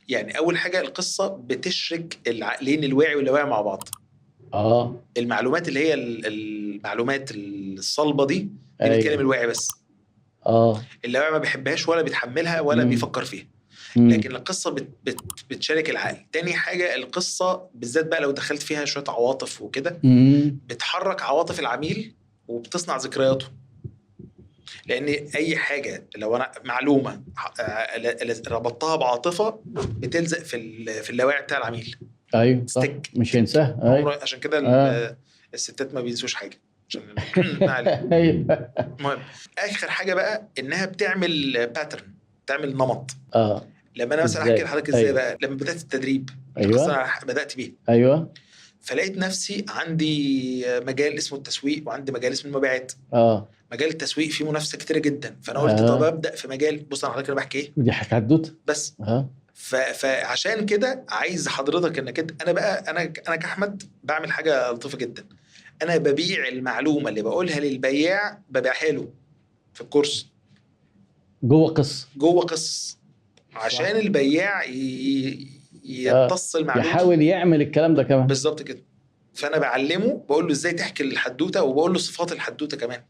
يعني اول حاجه، القصة بتشرك العقلين، الواعي واللاواعي، مع بعض. المعلومات اللي هي المعلومات الصلبة دي بتكلم الواعي بس. اللاواعي ما بيحبهاش ولا بيتحملها ولا بيفكر فيها. لكن القصة بت بت بتشارك العقل. تاني حاجه، القصة بالذات بقى لو دخلت فيها شوية عواطف وكده، بتحرك عواطف العميل وبتصنع ذكرياته، لان اي حاجة لو انا معلومة ربطتها بعاطفه بتلزق في اللاوعي بتاع العميل. ايوه صح. stick. مش هينساها، ايوه. عشان كده الستات ما بينسوش حاجه، عشان ما علينا. المهم، اخر حاجة بقى انها بتعمل pattern، تعمل نمط. لما انا مثلا إزاي؟ احكي لحضرتك ازاي. بقى لما بدات التدريب، القصة انا بدات بيها، فلقيت نفسي عندي مجال اسمه التسويق وعندي مجال اسمه المبيعات. مجال التسويق فيه منافسه كتيرة جدا، فانا قلت طب ابدا في مجال، بص انا حضرتك انا بحكي ايه. ودي حدوته. بس فعشان كده عايز حضرتك انك انت، انا بقى انا كاحمد بعمل حاجة لطيفة جدا، انا ببيع المعلومة اللي بقولها للبياع، ببيعها له في الكورس. جوه قصه. جوه قصص، عشان البياع يمتص المعلومه. يحاول يعمل الكلام ده كمان. بالظبط كده. فانا بعلمه، بقول له ازاي تحكي الحدوته، وبقول له صفات الحدوتة كمان.